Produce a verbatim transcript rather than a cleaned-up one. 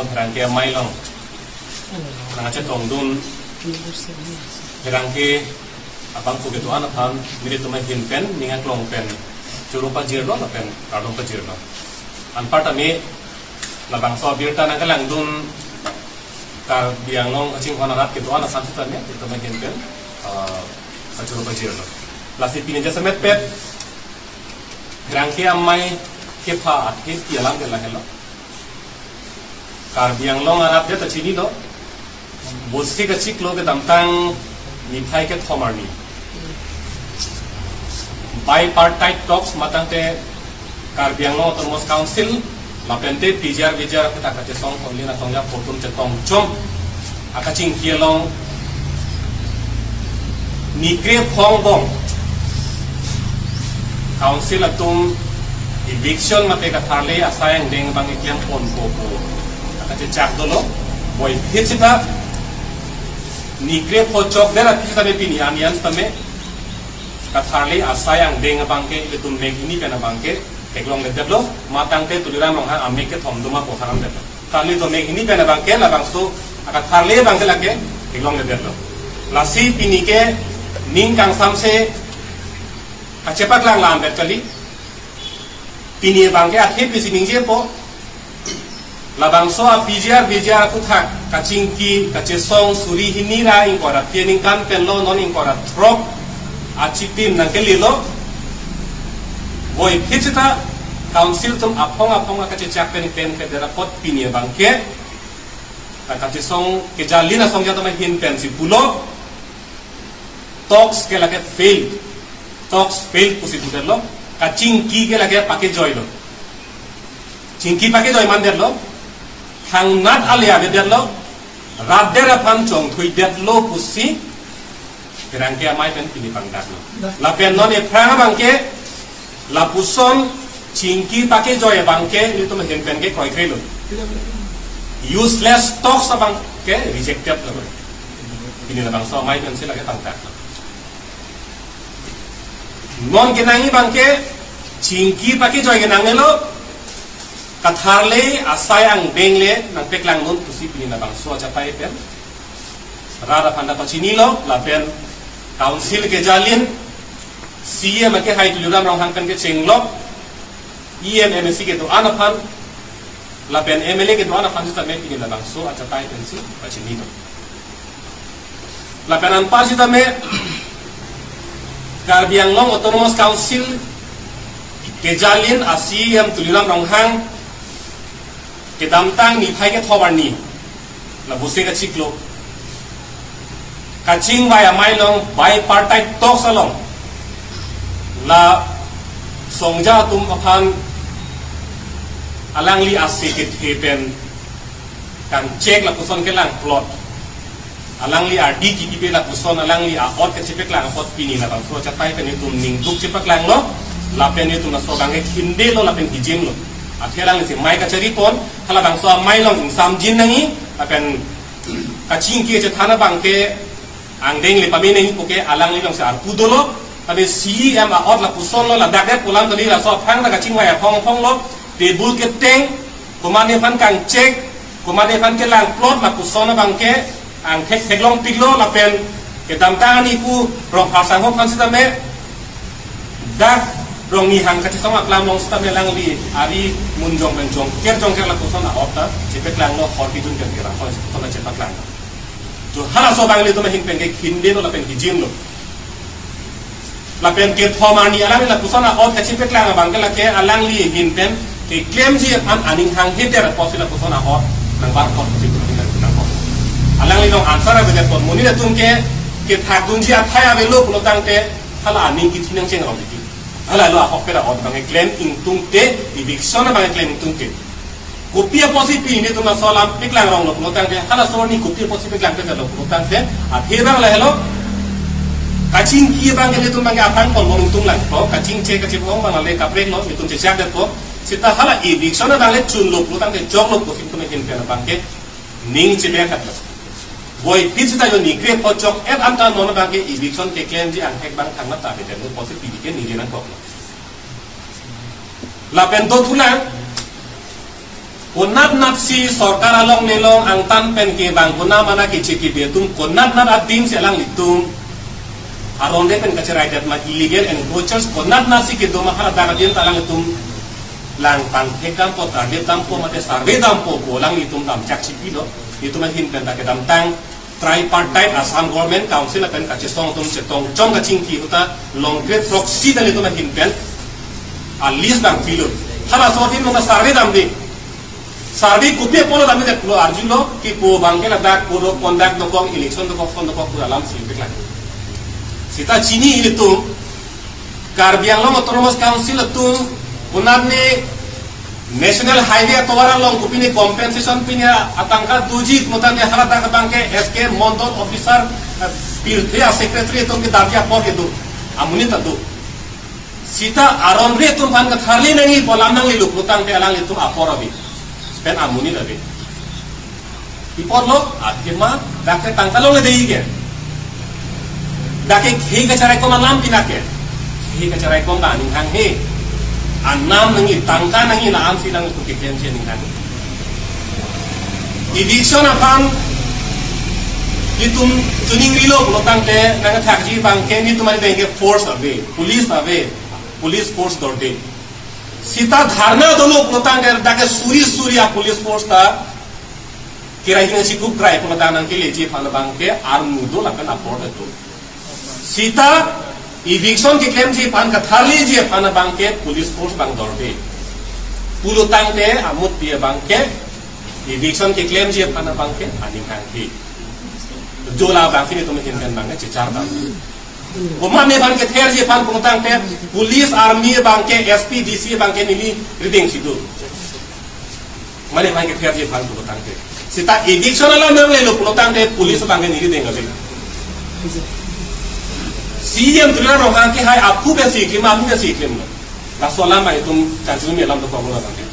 Pherangke amei along nangkachetongdun pherangke abangphu kedo-an aphan nelitum ahin pen ning aklong pen choro pajirlo lapen kardom pajirlo. Anparta me labangso abirta nangkelangdun Karbi Anglong kachinghon arat kedo-an aphan sitame nelitum ahin pen, eh, kachoro pajirlo. Lasi pini jasemet pet pherangke amei kepha athe pi alam ke lahelo. Karbi Anglong arat det ta chinilo. Bosi kachiklo kedamtang niphai kethom arni bipartite talks matangte Karbi Anglong Autonomous Council lapente P G R V G R kita kachesong konlin asong ja potum chetong chom akachingki along nikre phong bom Council atum eviction mate katharle asai angdeng abang keklem ponpo pu akachechak dolo. Puvoiphit sita nikre pho chokdet aphi sitame pini an-an sitame katharle asai angdeng abangke ilitum mek hini pen abangke theklongledetlo, matangte Tuliram Ronghang amek kethom doma posaram detlo. Kali to mek hini pen abangke labangso akatharle abangke lake theklongledetlo. Lasi pini ke ning kangsamse kachepaklang la-an bet kali. Pini abangke athe pisi ningjepo. Labangso a P G R V G R aphuthak kachingki kachesong suri hini ra ingkoi ra pini ningkan penlo, non ingkoi ra throk achitim nangkelelo. Puvoiphit sita Council atum aphong aphong akachechak pen pen kedet apot pini abangke kachesong kejalin asong ja atum ahin pensi pulo. Talks ke lake failed. Talks failed pusi pudetlo. Kachingki ke lake pakejoilo. Chingki pakejoi mandetlo. Thangnat ale avedetlo. Rat det aphan chongthuidetlo pusi pherangke amei pen pini pangdaklo. Lapen non ephrang abangke lapuson chingki pakejoi abangke nelitum ahin pen ke kroikre lo. Useless talks abangke rejected lo. Pini labangso amei pensi lake pangdak. Non kenangji abangke chingki pakejoi kenangnelo, katharle asai angdeng le nangpeklang non pusi pini labangso achatai pen rat aphan ta pachinilo, lapen Council kejalin C E M akehai Tuliram Ronghang pen kechenglok, E M, M A C kedo-an aphan, lapen M L A kedo-an aphan sitame pini labangso achatai pensi pachinilo. Lapen anpar sitame Karbi Anglong Autonomous Council kejalin a C E M Tuliram Ronghang kedamtang niphai kethom arni, la bosi kachiklo kachingvai amei along bipartite talks along la songja atum aphan alangli ase kethe pen kangchek lapuson kelang plot, alangli ardi kikipe lapuson alangli a-ot kachepeklang apot pini labangso achatai pen nelitum ningduk chepaklanglo, lapen nelitum laso abangke khindelo lapen hijimlo. Athe alanglisi mei kacharipon, halabangso amei along ingsamjin nangji, lapen kachingki kachethan abangke angdeng le pame nangji puke alangli alongsi arpu dolo, tapi C E M a-ot lapusonlo, ladak det pu alam tadi laso aphrang ta kachingvai aphong aphonglo, table keteng, komatne aphan kangchek, komatne aphan kelang plot lapuson abangke angthek theklongpiklo, lapen kedamtang ani pu Rongphar sangho aphan sitame dak Rongnihang kachesong aklam along sitame alangli ari munjong pen jongker jongker lapuson a-ot ta chepaklanglo, hor kidun pen kerang hor lapuson ta chepaklang. To halaso abang ilitum ahin pen ke khindelo lapen hijimlo. Lapen kethom arni alangli lapuson a-ot kachepeklang abangke lake alangli ahin pen keklemji aphan aning hanghedet apotsi lapuson a-ot nangbar apot pusi nangkok. Alangli along answer avedet apot, monit atum ke kethakdunji athai avelo pulotangte hala aning kithi nangchengrong titi. Halalo ahokpet a-ot abang keklem ingtungte, eviction abang keklem ingtungte. Kopi apotsi pini nelitum laso alam peklang ronglo pulotangte, halaso arni kopi apotsi peklangpetlo pulotangte, athe abang lahelo, kachingki abangke nelitum abangke aphrang pon bom ingtung lang, to kachingchek kachebong abang le kaprek lo, nelitum chechak detpo, seta hala eviction abang le chunlo pulotangte, choklo pusi nelitum ahin pen abangke ning cheberkatlo. Puvoiphit seta jo nikre pho chok-et anta non abangke eviction keklemji angthek abang thangnat ta avedet lo pusi pini ke ningje nangkoklo. Lapen dothulang, Konat natsi sorkar along nelong angtan pen kevang konat mana keche kebe atum, konat nat adim si alanglitum aron de pen kacherai det ma, illegal encroachers konat natsi kedo ma, haladak adim ta alanglitum lang pangthek dampo, target dampo, mate survey dampo pu alanglitum damchak si pilo. Itum ahin pen ta kedamtang tripartite Assam Government, Council lapen kachesong atum chetong chong kachingki ahut ta longkre throksi ta itum ahin pen a list bang pilo. Halaso ahin mo ta survey damde. Survey kopi apotlo damde pulo arjulo, kipu abangke ladak code of conduct dokok, election dokok, son dokok pu alam si peklang. Sita chini ilitum Karbi Anglong Autonomous Council atum konatne National Highway atovar along kopine compensation pine atangka doji mo tangte haladak abangke S K Mondol officer, eh, pirthe a-secretary atum ke dabi apor kedo, amonit ta do. Sita aron ri atum aphan katharli nangji pu alam nanglelo pulotangte alanglitum apor ave. Pen amonit ave. Pi apotlo, athema dak ke tangka longledetji ke. Dak ke khei kacherai kong alam pina ke. Khei kacherai kong ta aning hanghe. Anam nangji, tangka nangji, la-an si nangtum keklem si aning hanghe. Eviction aphan itum chuning rilo pulotangte nangthakji abangke nitum ari abangke force ave, police ave, police force dorde. Sita dharna dolo pulotangte dak ke suri suri a-police force ta kerai hing si kup krai pulotang nangkeleji aphan abangke armu do lapen apor do. Sita eviction keklemji aphan, katharliji aphan abangke police force bang dorde. Pulotangte amut pi abangke eviction keklemji aphan abangke aning hanghe. Jo la abangke nitum ahin pen abangke chechar dam. Komatne aphan ketherji aphan pulotangte police, army abangke, S P, D C abangke neli rideng si do. Mane aphan ketherji aphan pulotangte. Sita eviction alam nanglelo pulotangte police abangke neli rideng ave. C E M Tuliram Ronghang kehai aphu pen si keklem, amu pen si keklemlo. Laso alam abang itum chanchumi alam dokok lo abangke.